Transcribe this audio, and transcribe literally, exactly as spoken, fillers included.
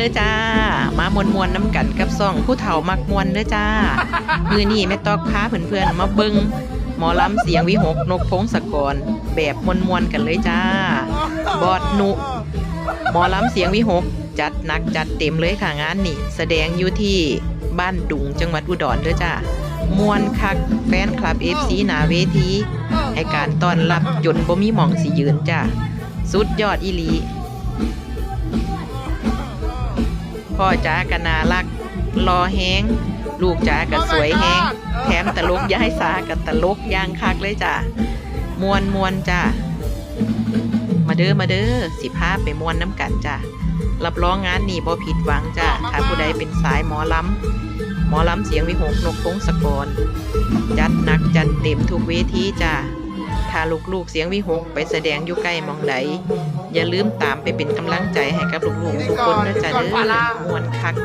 เด้อจ้า มามวนๆนำกันกับซ่องผู้เฒ่ามักม่วนเด้อจ้า มื้อนี้แม่ต๊อกพาเพื่อนๆมาเบิ่งหมอลำเสียงวิหก นกพงศกร แบบม่วนๆกันเลยจ้า บอสนุ หมอลำเสียงวิหก จัดหนักจัดเต็มเลยค่ะงานนี้ แสดงอยู่ที่บ้านดุง จังหวัดอุดรเด้อจ้า ม่วนคัก แฟนคลับ เอฟซี หน้าเวที ให้การต้อนรับจนบ่มีหม่องสิยืนจ้า สุดยอดอีหลี พ่อจ๋าก็น่ารัก หล่อแฮง ลูกจ๋าก็สวยแฮง แถมตลกยายสาก็ตลกอย่างคักเลยจ้า ม่วนๆจ้า มาเด้อ มาเด้อ สิพาไปม่วนนำกันจ้า รับรองงานนี้บ่ผิดหวังจ้า ถ้าผู้ใดเป็นสายหมอลำ หมอลำเสียงวิหก นกพงศกร จัดหนักจัดเต็มทุกเวทีจ้า ถ้าลูกๆเสียงวิหกไปแสดงอยู่ใกล้หม่องใด อย่าลืมตามไปเป็นกำลังใจให้กับลูกๆทุกคนนะจ้าเด้อ ม่วนคัก